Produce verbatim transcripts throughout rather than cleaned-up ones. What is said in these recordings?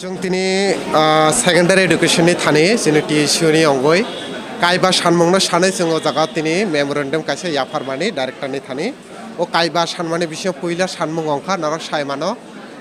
Chwng tini, ah, secondary education ni thani chini T S U ni ongoi kaiba sanmung no sanai chwng o jaga tini memorandum kaisa yapharmani director ni thani. O kaiba sanmani bisingo puila sanmung ongkha norok sai mano,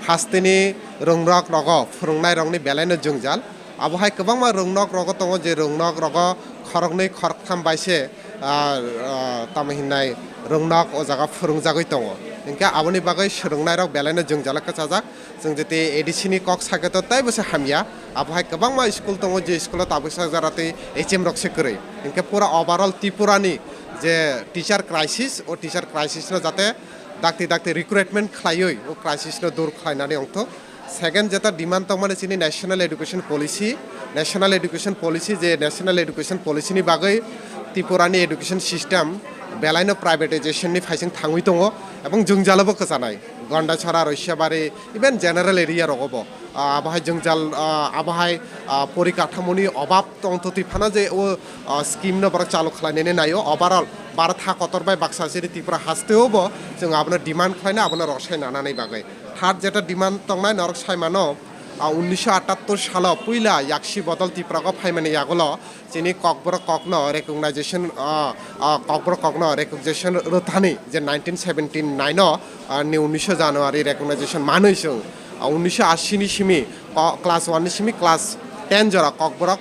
hasteni rwngnok rogo phwrwngnairokni belaino jwngjal. Abo hai kwbangma rwngnok rogo tongo, je rwngnok rogo khoroknwi khoroktham bai se, ah, ah, tamo hinnai rwngnok o jaga phwrwngjagwi tongo. Hinkhe aboni bagwi swrwngnairok belaino jwngjalo kwchajak. Chwng jete A D C ni kok sakhe to teibo se hamya. Abo hai kwbangma school tongo, je school o tabuksa jora tei H M rok se kwrwi. Hinkhe pura overall Tripura ni je teacher crisis, o teacher crisis no jate dakti dakti recruitment khlaiwi o crisis no dur khlainani ongthok. Second jeta demand tongmani chini National Education Policy, National Education Policy je National Education Policy ni bagwi Tripura ni education system belaino privatization ni phaising thangwi tongo, ebong jwngjalobo kwchanai. Gondachara, Roisabari, even general area rogo bo, ah, abo hai jwngjal, ah, abo hai, ah, porikathamoni obab tongtotwi phano je o, ah, scheme no borok chalu khlainani naio. Overall Bharat ha kotor bai baksa chini Tripura hasteo bo chwng abono demand khlaina, abono rosai nanani bagwi. Third jeta demand tongnai norok sai mano, ah, unnisho atattor salo puila yaksi bodol Tripura go phaimani yagulo chini Kokborok kokno recognition, ah, ah, Kokborok kokno recognition rwthani je nineteen seventy nine o, ah, ni unnisho January recognition manwi chwng, ah, unnisho ashi ni simi ko-, class one ni simi class ten jora Kokborok,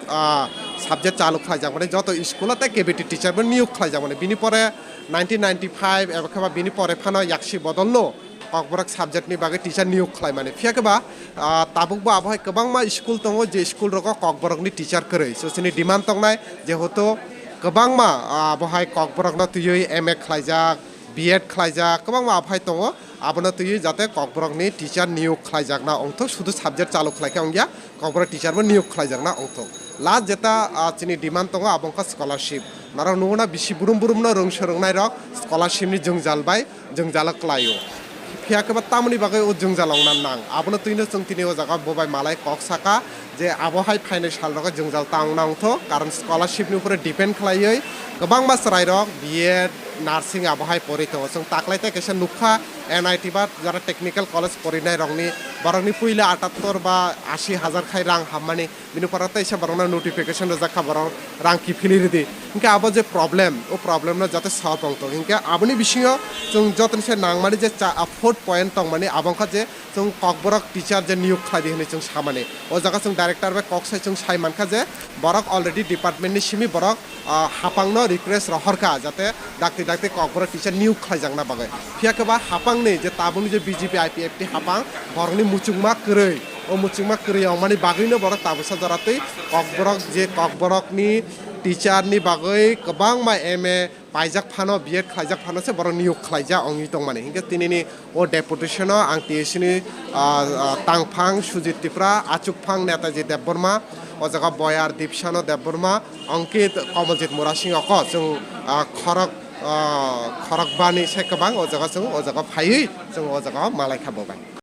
ah, subject chalu khlaijak mani joto school o tei K B T teacher bo niyok khlaijak mani. Bini pore nineteen ninety five eba khe ba bini pore phano yaksi bodol no Kokborok subject ni bagwi teacher niyok khlai mani. Phiya khe ba, ah, tabuk bo abo hai kwbangma school tongo, je school rogo Kokborok ni teacher kwrwi. So chini demand tongnai jehetu kwbangma, ah, abo hai Kokborok no twiwi M A khlaijak, B Ed khlaijak, kwbangma abo hai tongo. Abono twiwi jate Kokborok ni teacher niyok khlaijakna ongthok, sudu subject chalu khlai khe ongya, Kokborok teacher bo niyok khlaijakna ongthok. Last jeta, ah, chini demand tongo, abo wngkha scholarship. Norok nukgo na bisi burum burum no rwng swrwngnairok scholarship ni jwngjal bai jwngjalo kwlaio. Phiya khe ba tamoni bagwi o jwngjal ongna nang? Abono twino chwng tini o jaga bo bai malai kok saka je abo hai phainai sal rogo jwngjal ta ongna ongthok, karon scholarship ni upore depend khlaiwi kwbangma chwrairok B Ed, nursing abo hai pori tongo. Chwng taklai tei kaisa nukha N I T ba jara technical college porinai rokni, borokni puila atattor ba ashi hajar khai rang hammani. Bini pore teisa borokno notification rwjak kha, borok rang kiphilwi rwdi. Hinkhe abo je problem, o problem no jate solve wngthok. Hinkhe aboni bisingo chwng jotoni se nangmani je cha-, a fourth point tongmani abo wngkha je chwng Kokborok teacher je niyok khlai di hwnwi chwng samani. O jaga chwng director bai kok sai chwng sai mankha je borok already department ni simi borok, ah, hapang no request rohor kha jate dakti dakti Kokborok teacher niyok khlaijakna bagwi. Phiya khe ba hapang ni je tabukni je B J P I P F T hapang borokni muchungma kwrwi. O muchungma kwrwi wngmani bagwino borok tabuksa jora twi Kokborok je Kokborokni teacher ni bagwi kwbangma M A paijak phano, B Ed khlaijak phano se borok niyok khlaijak wngwi tongmani. Hinkhe tinini o deputation o ang T S U ni, ah, ah, tangphang Sujit Tripura, achukphang Netaji Debbarma, o jaga Boyar Dipsano Debbarma, Ankit Komoljit Murasing oko chwng, ah, khorok, ah, khorokbani se kwbang o jaga chwng o jaga phaiwi chwng o jaga malai kha bo bai.